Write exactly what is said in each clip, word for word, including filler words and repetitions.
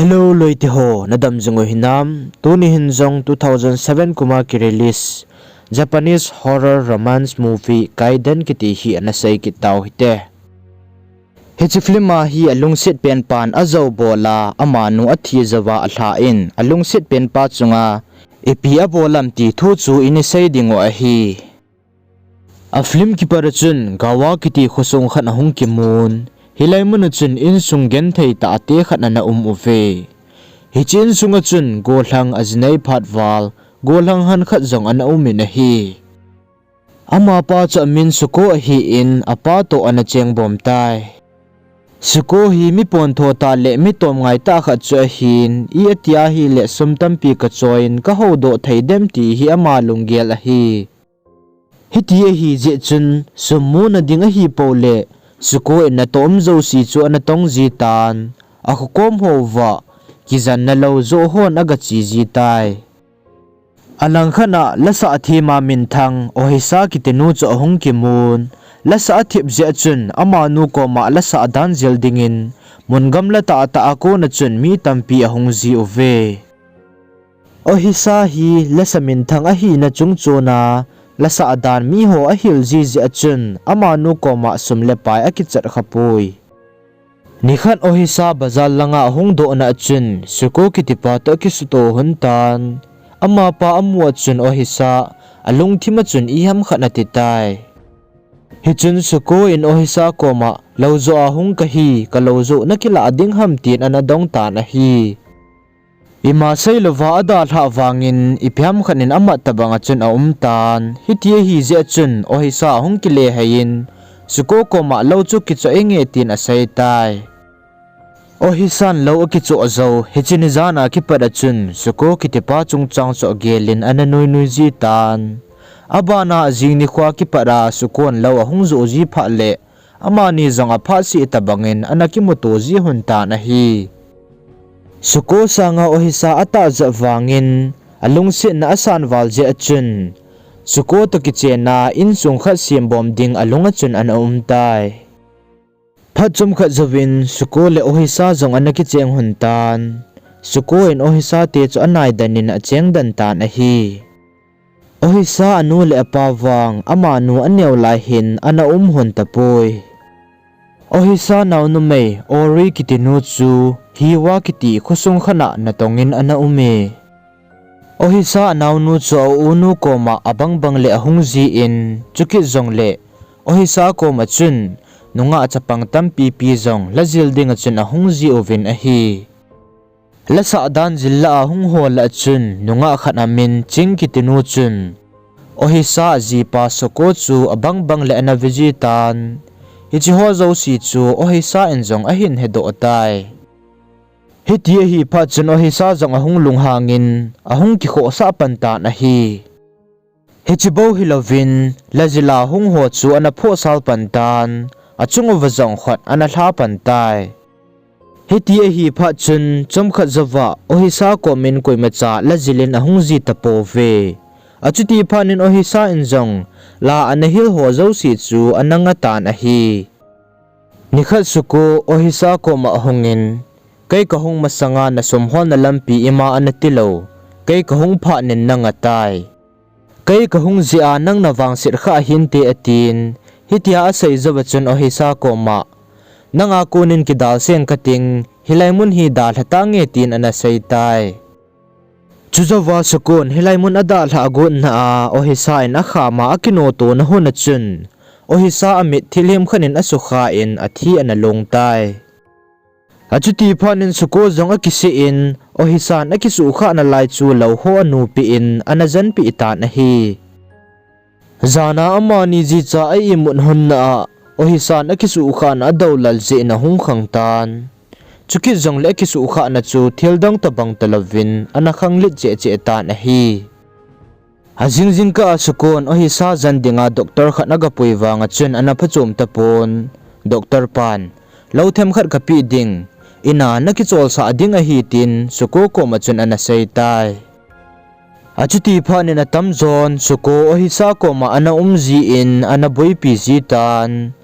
Hello loite ho, nadam jing u hinam? Tuni hin jong two thousand seven kuma ki release Japanese horror romance movie Gaiden kiti hi ana sei kit tau hite. Hiche film a hi alungset penpan ajou bol a, amanu athi jouva alhah in, alungset penpa chunga ipi abol am ti thu chu ini sei ding u ahi. A film kipat a chun Gawa kiti khosung khat ahung kimun. Hilai mun a chun insung genthei tah te khat ana um uve. Hiche insung a chun gollhang ajinei phat val, gollhang han khat jong ana um in ahi. Amapa chu amin Suko ahin, apa toh ana chengbom tai. Suko hi mi pontho tah le mi tomngai tah khat chu ahin, i atia hile sum tampi kachoi in kahoudoh thei dem ti hi ama lunggel ahi. Hiti ahi jeh chun, sum muna ding ahi pou le, Suko in natoh um jouse chu ana tong ji tan, akhokom ho uva, kijanna lou joh hon agache ji tai. Alangkhat a lasah thema minthang Ohisa kitinu chu ahung kimun, lasah athep jeh a chun amanu koma lasah dan jil dingin mun gamla tahtah a kona chun mi tampi ahung ji uve. Ohisa hi lasa minthang ahina chungchona lasah dan miho ahil ji jeh a chun amanu koma sum le pai akichat khapoi. Nikhat Ohisa bazar langa ahung dohna a chun Suko kitipa toh akisuto lhon tan. Amapa amu a chun Ohisa alungthim a chun iham khat ati tai. Hichun Suko in Ohisa koma, lou joh a hung kahi, kalou joh nakilah ding ham tin ana dong tan ahi. Ima seilouva adalhah vangin ipi ham khat in amat tobang a chun aum tan. Hiti ahi jeh a chun Ohisa ahung kile hei in, Suko koma lou chu kichoh inge tin asei tai. Ohisan lou akichoh jou, hiche ni jan a kipat a chun Suko kitipa chungchang chu agel in ana nuinui ji tan. Abana ajing nikho a kipat a Sukon lou ahung joh ji phat le, amani jong aphat seh tobang in ana kimuto ji lhon tan ahi. Suko sanga Ohisa atah jeh vangin, alungsetna asan val jeh a chun, Suko toh kichen a insung khat sembom ding alung a chun ana um tai. Phat chomkhat jouvin Suko le Ohisa jong ana kicheng lhon tan. Suko in Ohisa te chu anaidan in acheng den tan ahi. Ohisa anu le apa vang amanu aneo lai hin ana um lhon tapoi. Ohisa naonumei Ori kitinu chu Hiwa kiti khosung khat a natong in ana um e. Ohisa anaonu chu aunu koma abangbang le ahung jin, chukit jongle Ohisa koma chun nungah chapang tampipi jong lajil ding a chun ahung ji uvin ahi. Lasah dan jil lah a hung ho lah a chun nungah khat amin Ching kitinu chun Ohisa ajipa Suko chu abangbang le ana ve ji tan. Hiche ho jouse chu Ohisa in jong ahin hedoh tai. Hiti ahi phat chun Ohisa jong ahung lunghang in ahung kikhohsah pan tan ahi. Hiche bou hilouvin, lajil a hung ho chu ana phohsal pan tan, achung uva jong khut ana lha pan tai. Hiti ahi phat chun, chomkhat jouva Ohisa komin koimacha lajil in ahung ji tapouve. Achuti phat in Ohisa in jong la ana hil ho jouse chu ana nga tan ahi. Nikhat Suko Ohisa koma ahungin, kei kahung masanga nasum holna lampi ima ana tilou, kei kahung phat in nanga tai. Kei kahung jeh a nang navangset khah hinte atin, hitia asei jouva chun Ohisa koma, nanga konin kidalseng kating, hilai mun hi dalha tange tin ana sei tai. Chujouva Sukon hilai mun adalhah agotna a Ohisa in akhama akinotona hun a chun, Ohisa amit thilhem khat in asukha in athi ana long tai. Achuti phat in Suko jong akisih in, Ohisan akisuhkhahna lai chu lou ho anupeh in ana janpeh tan ahi. Jana amani jicha a imut lhonna a, Ohisan akisuhkhahna adoulal jeh in ahung khang tan. Chukit jongle akisuhkhahna chu thildang tobang talouvin ana khanglet cheh cheh tan ahi. Ajing jingkah a Sukon Ohisa jan dinga doctor khat agapui vanga chun ana phachom tapon, doctor pan, lou themkhat kapeh ding, ina nakicholsah ding ahi tin Suko koma chun ana sei tai. Achuti phat in atamjon Suko Ohisa koma ana um jin ana boipi ji tan.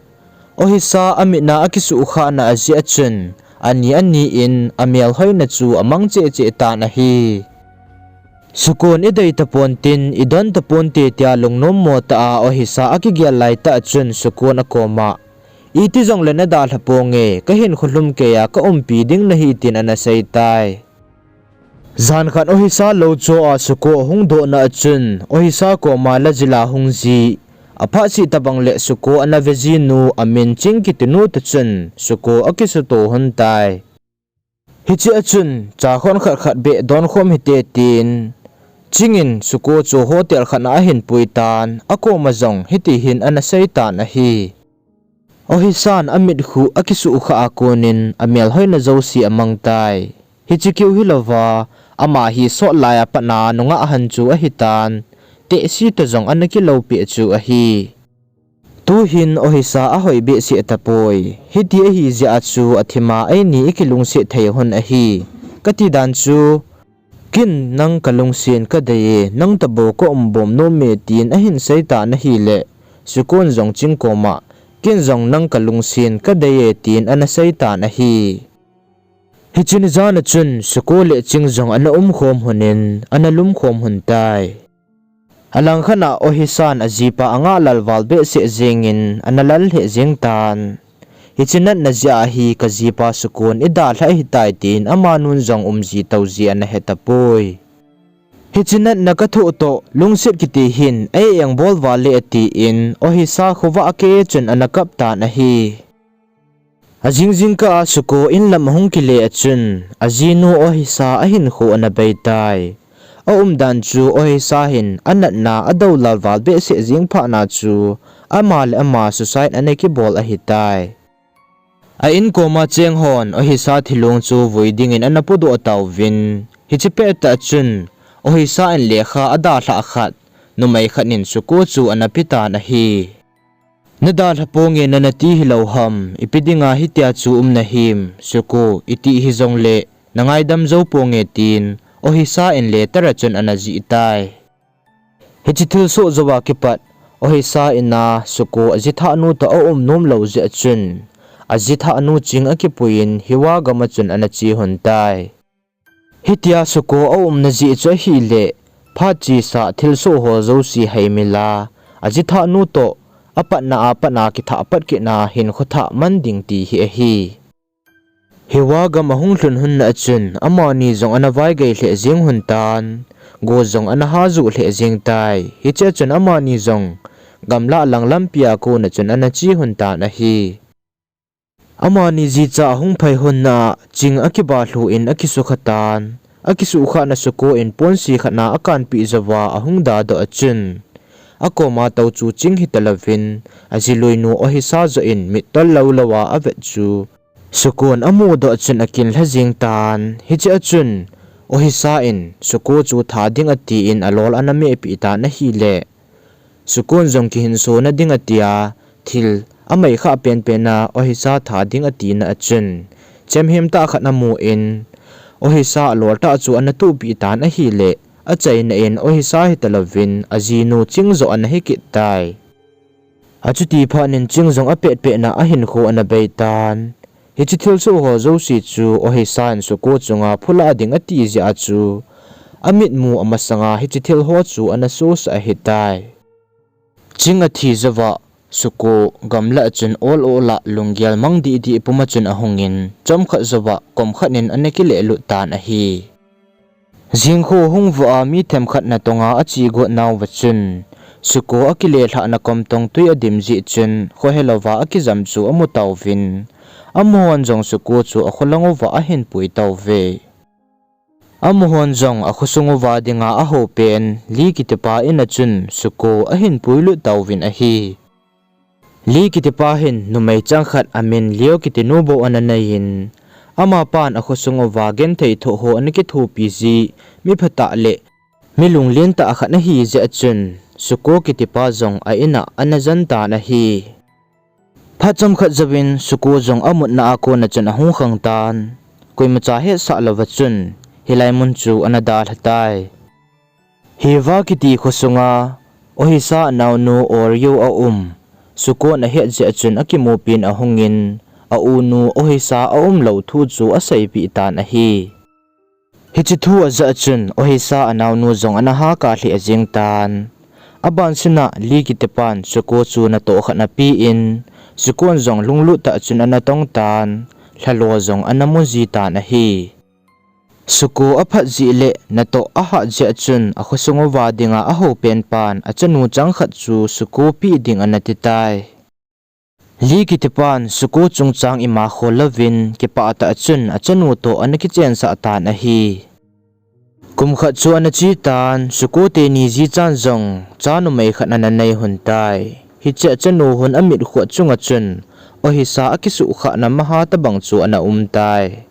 Ohisa amitna akisuhkhahna ajeh a chun, ani ani in amelhoina chu amang cheh cheh tan ahi. Sukon idei tapon tin, idon tapon te tia lungnom mo tah a Ohisa akigel lai tah chun Sukon akoma, iti jongle nadalha ponge, kahinkho lhum keiya kaumpi ding nahi tin anasei tai. Jan khat Ohisa lou cho a Suko ahung dohna a chun, Ohisa koma lajila hung ji, aphat sih tabang le Suko ana vejinu amin Ching kitinu toh chun, Suko akisuto hon tai. Hiche a chun, cha khon khat khat beh don khom hite tin, Ching in Suko chu hotel khat na ahin pui tan, akoma jong hiti hin anasei tan ahi. Ohisan amitkhu akisuh kha a konin amelhoina jouse amang tai. Hiche keu hilouva, ama hi sot laiya patna nungah han chu ahitan, tehse toh jong ana kiloupeh chu ahi. Tuhin Ohisa ahoi behseh tapoi. Hiti ahi jeh a chu athima eini ikilungset thei hon ahi. Kati dan chu, ken nang kalungsen kadei e, nang tobou kaum bom nom e, tin ahin sei tan ahile, Sukon jong Ching koma, ken jong nang kalungsen kadei e, tin ana sei tan ahi. Hiche ni jan a chun, Suko le Ching jong ana umkhom honin, ana lumkhom hon tai. Alangkhat a Ohisan ajipa angah lal val behseh jengin, ana lal lheh jeng tan. Hiche natna jeh a hi kajipa Sukon idalha ahitai tin, amanun jong umji touji ana hetapoi. Hiche natna kathoh toh, lungset kiti hin, a-engbol val le atin, Ohisa khovah akeh chun ana kap tan ahi. Ajing jingkah a Suko inlam ahung kile a chun, ajinu Ohisa ahinkho ana bei tai. Aumdan chu Ohisa hin anatna adou lal val behseh jeng phatna chu, ama le ama suicide ana kibol ahitai. A-in koma cheng hon Ohisa thilong chu vui dingin ana podoh tauvin, hiche pettah chun, Ohisa in lekha adalhah khat, numei khat in Suko chu ana petan ahi. Nadalha ponge nana ti hilou ham, ipi dinga hitia chu um nahim, Suko, iti hijongle, nangaidam jou ponge tin, Ohisa in letter a chun ana jih tai. Hiche thilsoh jouva kipat, Ohisa in a Suko ajithahnu toh aum nom lou jeh a chun, ajithahnu Ching akipuiyin Hiwa gam a chun ana che hon tai. Hitia Suko aumna jeh chu ahile, phat chesa thilsoh ho jouse haimil a, ajithahnu toh, apatna a pat a kithah pat kitna hinkho thah man ding ti hi ahi. Hiwa gam ahung lhun lhunna a chun, amani jong ana vaigei lheh jeng hon tan, go jong ana hajuh lheh jeng tai. Hiche a chun amani jong, gamlah lang lampia kona chun ana che hon tan ahi. Amani jicha ahung phai honna a, Ching akiba lhu in akisukha tan. Akisuhkhahna Suko in ponsi khat na akanpeh jouva ahung dadoh a chun, akoma tou chu Ching hitalouvin, ajiluinu Ohisa joh in mittol lou louva avet chu, Sukon amudoh chun akinlha jeng tan. Hiche a chun, Ohisa in Suko chu tha ding atin alol ana mehpeh tan ahile, Sukon jong kihinsona ding atia, thil amaikhah penpen a Ohisa tha ding atina a chun, chemhem tah khat amun, Ohisa aloltah chu ana tuhpeh tan ahile, achaina in Ohisa hitalouvin ajinu Ching joh ana hikit tai. Achuti phatnin Ching jong apetpetna ahinkho ana bei tan. Hiche thilsoh ho jouse chu Ohisa in Suko chunga phulah ding ati jeh a chu, amitmu amasanga hiche thil ho chu ana sosah ahitai. Ching athi jouva, Suko gamlah a chun ol ol a lunggel mang dihdih puma chun ahungin, chomkhat jouva, komkhat in ana kilehlut tan ahi. Jingkho hung vah a mi themkhat natonga ache got nauva chun, Suko akilelhahna kom tong twi adim jeh chun, khohelouva akijam chu amu tauvin, amahon jong Suko chu akholang uva ahinpui tauve. Amahon jong akhosung uva dinga ahoupen, Li kitipa in a chun Suko ahinpuilut tauvin ahi. Li kitipa hin numei changkhat amin Leo kitinu bou ana neiyin, amapan akhosung uva genthei thoh ho ana kithopi ji, mi phatah le mi lunglen tah khat ahi jeh a chun, Suko kitipa jong a in a ana jan tan ahi. Phat chomkhat jouvin Suko jung amutna a kona chun ahung khang tan. Koimacha hetsah louva chun hilai mun chu ana dalha tai. Hiwa kiti khosunga Ohisa anaonu Oryu aum. Sukon ahet jeh a chun akimupin ahungin, a unu Ohisa aumlou thu chu aseipeh tan ahi. Hiche thu ajah chun Ohisa anaonu jong ana hahsa lheh jeng tan. Abanseh a Lee kitipan Suko chu natoh khat ana pen, Sukon jong lunglut tah chun ana tong tan, lhalo jong ana muji tan ahi. Suko aphat jeh le natoh ahat jeh chun akhosung uva dinga ahoupen pan achanu chang khat chu Suko peh ding ana titai. Lee kitipan Suko chungchang ima khol louvin kipah tah chun achanu toh ana kichensah tan ahi. Kum khat chu ana che tan, Suko teni jichan jong cha numei khat ana nei lhon tai. Hiche achanu lhon amit khuh chunga chun Ohisa akisuhkhahna maha tobang chu ana um tai.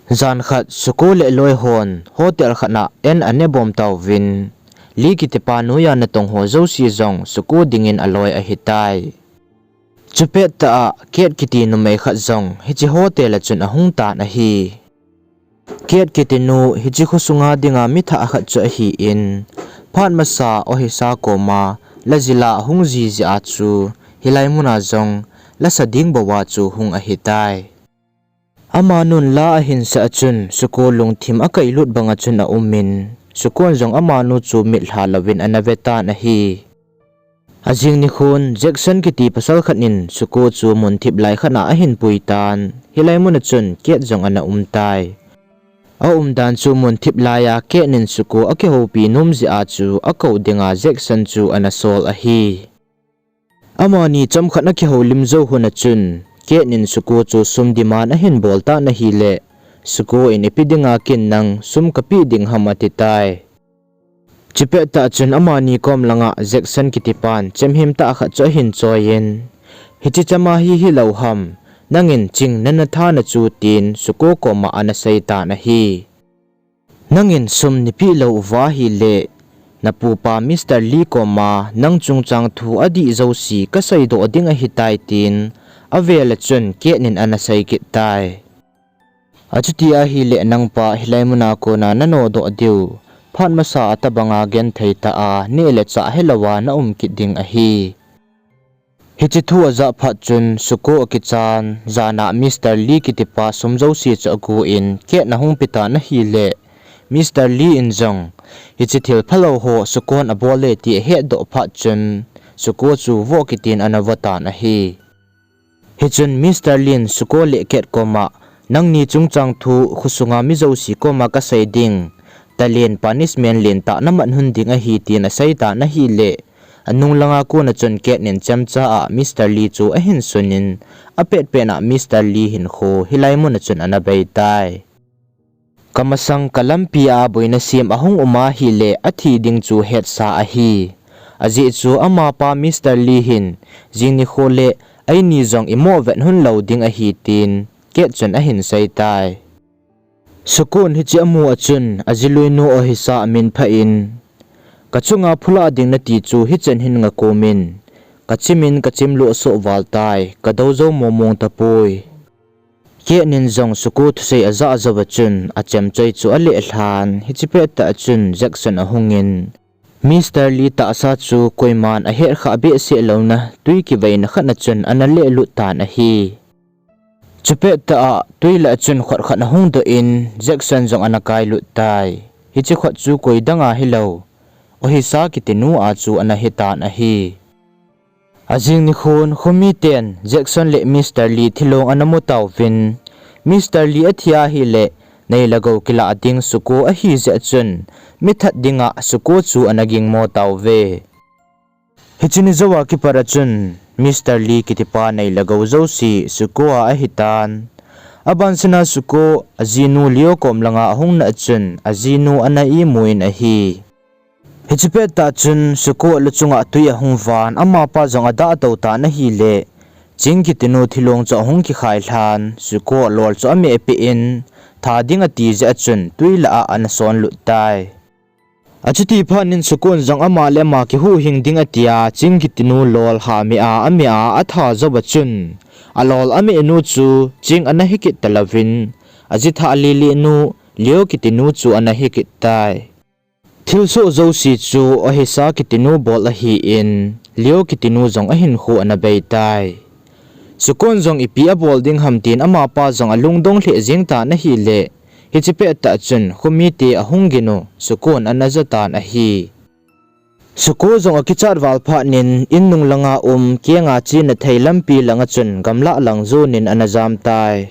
Jan khat Suko le aloihon hotel khat a an aneh bom tauvin, Lee kitipa noiya natong ho jouse jong Suko dingin aloi ahitai. Chupet tah a Kate kiti numei khat jong hiche hotel a chun ahung tan ahi. Kate kitinu hiche khosunga dinga mi thah khat chu ahin, phat masa Ohisa koma la jil a ahung ji jeh a chu hilai muna jong la sa ding bouva chu hung ahitai. Amanun la ahin sah chun Suko lungthim akailut banga chun aumin, Sukon jong amanu chu mitlha louvin ana ve tan ahi. Ajing nikhon Jackson kiti pasal khat in Suko chu mun thip lai khat a ahin pui tan, hilai muna chun Kate jong ana um tai. Aumdan chu mun thip laiya Kate in Suko akihoupi nom jeh a chu akou dinga Jackson chu ana sol ahi. Amani chomkhat ana kihoulim jou lhon a chun, Kate in Suko chu sum demand ahin bol tan ahile, Suko in ipi dinga ken nang sum kapeh ding ham atitai. Chupet tah chun amani kom langa Jackson kitipan chemhim tah khat chu ahin choiyin, hiche chema hi hilou ham, nangin ching nana thana chu tin Suko koma ana sei tan ahi. Nangin sum neipeh lou uva ahile, napupa Mister Lee koma nang chungchang thu adih jouse kaseidoh ding ahitai tin, avel a chun Kate in ana sei kit tai. Achuti ahile nangpa hilai muna kona nanodoh diu, phat masa a tobanga genthei tah a neh le chah helouva naum kit ding ahi. Hiche thu ajah phat chun Suko akichan, jana Mister Lee kitipa sum jouse chu agon Kate in ahung petan ahile, Mister Lee in jong hiche thil phalou ho Sukon abol e ti ahetdoh phat chun, Suko chu voh kitin ana votan ahi. Hichun Mister Lee in Suko le Kate koma, nangni chungchang thu khosunga mi jouse koma kasei ding, talen punishment lentah naman lhon ding ahi tin aseitan ahile, anung langa kona chun Kate in chemcha a Mister Lee chu ahin sunin, apetpet a Mister Lee hinkho hilai muna chun ana beitai. Kamasang kalampi a boina sem ahung um ahile athi ding chu hetsa ahi. Ajeh chu amapa Mister Lee hin, jing nikho le eini jong imoh vet lhon lou ding ahi tin, Kate chun ahin seitai. Sukon hiche amu a chun, ajiluinu Ohisa amin phah in, kachunga phulah ding nati chu hichan hin ngakomin, kachimin kachim lohsoh val tai, kadou jou momong tapoi. Kate in jong Suko thusei ajah jouva chun, achemchoi chu alelhan, hiche pettah a chun Jackson ahungin, Mister Lee tahsa chu koiman ahetkhah behseh louna twi kiveina khat a chun ana lelut tan ahi. Chupettah a twi lah a chun khut khat ahung doh in, Jackson jong ana kailut tai. Hiche khut chu koi danga hilou, Ohisa kitinu a chu ana hitan ahi. Ajing nikhon khomiten Jackson le Mister Lee thilong ana mu tauvin, Mister Lee athi ahile, nei le gou kilah ding Suko ahijeh chun, mithat dinga Suko chu ana gingmo tauve. Hiche ni jouva kipat a chun, Mister Lee kitipa nei le gou jouse Suko a ahitan. Abansena Suko ajinu Leo kom langa ahung na a chun, ajinu ana imu in ahi. Hiche pettah chun Suko luchunga twi ahung van, amapa jong adah tou tan ahile, Ching kitinu thilong chu ahung kikhai lhan, Suko lol chu amehpeh in, tha ding ati jeh a chun twi lah a ana sonlut tai. Achuti phat in Sukon jong ama le ama kihuhhing ding atia, Ching kitinu lol hameh a ameh a atha jouva chun, alol amehnu chu Ching ana hikit talouvin, ajithah lilinu Leo kitinu chu ana hikit tai. Thilsoh jouse chu Ohisa kitinu bol ahin, Leo kitinu jong ahinkho ana bei tai. Sukon jong ipi abol ding ham tin amapa jong alungdong lheh jeng tan ahile, hiche pettah chun Khomite ahung gin u Sukon ana ja tan ahi. Suko jong akichat val phat nin in nung langa um kenga chena thei lampi langa chun gamlah lang jonin ana jam tai.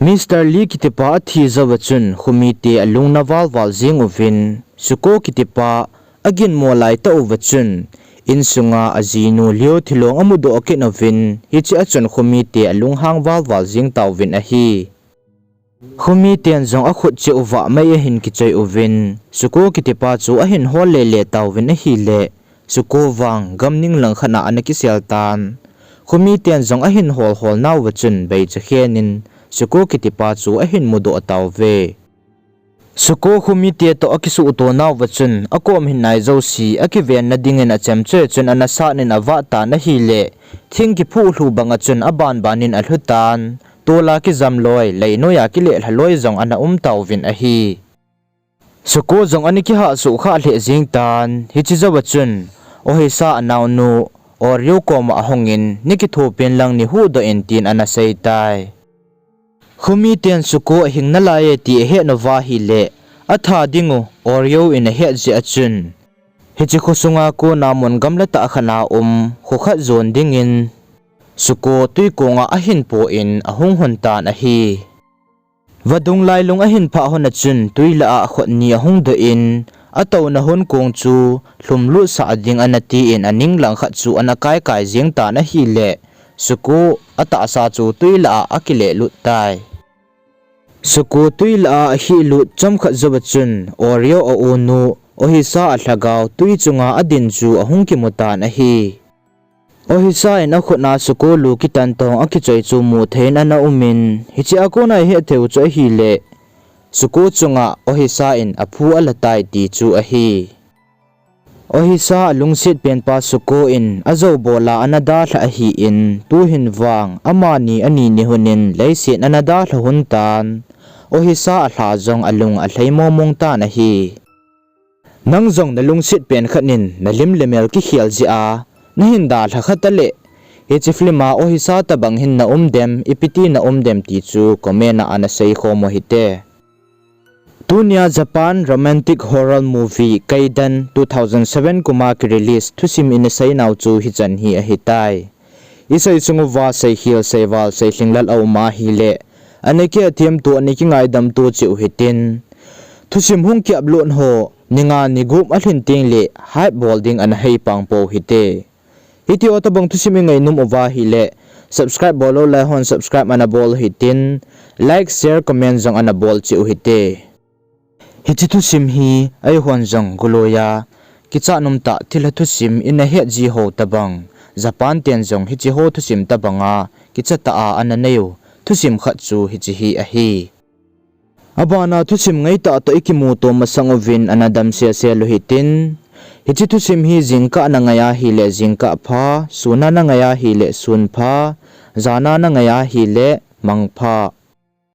Mister Lee kitipa athi jouva chun Khomite alung na valval jeng uvin, Suko kitipa aginmo laitah uva chun, insunga ajinu Leo thilong amudoh kit uvin, hichea chun Khomite alunghang valval jeng tauvin ahi. Khomiten jong akhut cheh uva mei ahin kichoi uvin, Suko kitipa chu ahin hol lele tauvin ahile, Suko vang gamning langkhat a ana kisel tan. Khomiten jong ahin holhol nauva chun beicha khenin, Suko kitipa chu ahin mudoh tauve. Suko Khomite toh akisuhto nauva chun, akom hin nai jouse akivenna dingin achemchoi chun ana satnin avat tan ahile, thing kiphuh lhu banga chun abanbanin alhu tan, tola kijam loi, leinoiya kilelha loi jong ana um tauvin ahi. Suko jong ana kihahsoh khah lheh jeng tan, hiche jouva chun, Ohisa anaonu, Oreo koma ahungin, nakithopen lang nahuhdoh in tin ana sei tai. Khomiten Suko ahing nalaiye ti ahet nauva ahile, atha dingu Oreo in ahet jeh a chun, hiche khosunga kona mun gamla tah khat a um, kho khat jon dingin, Suko twi konga ahin po in ahung hon tan ahi. Vadung lailung ahin phah hon a chun twi lah a khut ni ahung doh in, atouna hun kong chu lhumlut sah ding ana tin aning langkhat chu ana kaikai jeng tan ahile, Suko atahsa chu twi lah a akilehlut tai. Suko twi lah a ahehlut chomkhat jouva chun Oreo aunu Ohisa alhagao twi chunga adin chu ahung kimu tan ahi. Ohisa in akhut a Suko lu kitan tong akichoi chu mu theiyin ana umin, hichea kona ihet theiyu chu ahile, Suko chunga Ohisa in aphu ala tai ti chu ahi. Ohisa alungset penpa Suko in ajou bola ana dalha ahin, tuhin vang amani ani ni hunin leiset ana dalha hon tan, Ohisa alha jong alung alhai momong tan ahi. Nang jong nalungset pen khat in nalim le mel kikhel jeh a nahin dalha kha taleh, hiche film a Ohisa tobang hin na um dem, ipi ti na um dem ti chu comment a ana seikhom u hite. Tunia Japan romantic horror movie Kaidan two thousand seven kuma kirelease thusim ina seinau chu hichan hi ahitai. Isei sung uva seikhel, seival, seilhinglel aum ahile, ana kihethem to, ana kingaidam to cheh u hitin. Thusim hung ki upload ho ninga nigup alhin tengle hype bol ding ana heipang pou hite. Hitiho tobang thusim ingainom uva ahile, subscribe bollou lai hon subscribe ana bol u hitin, like, share, comment jong ana bol cheh u hite. Hiche thusim hi eihon jong goloiya kichat nomtah thilha thusim ina het ji ho tobang, Japan ten jong hicheho thusim tobanga kichatah a ana neiyu thusim khat chu hiche hi ahi. Abana thusim ngaitah toh ikimuto masang uvin ana dam selsel u hitin, hiche thusim hi jingkah nangai ahile jingkah pha, sun a nangai ahile sun pha, jan a nangai ahile mangpha.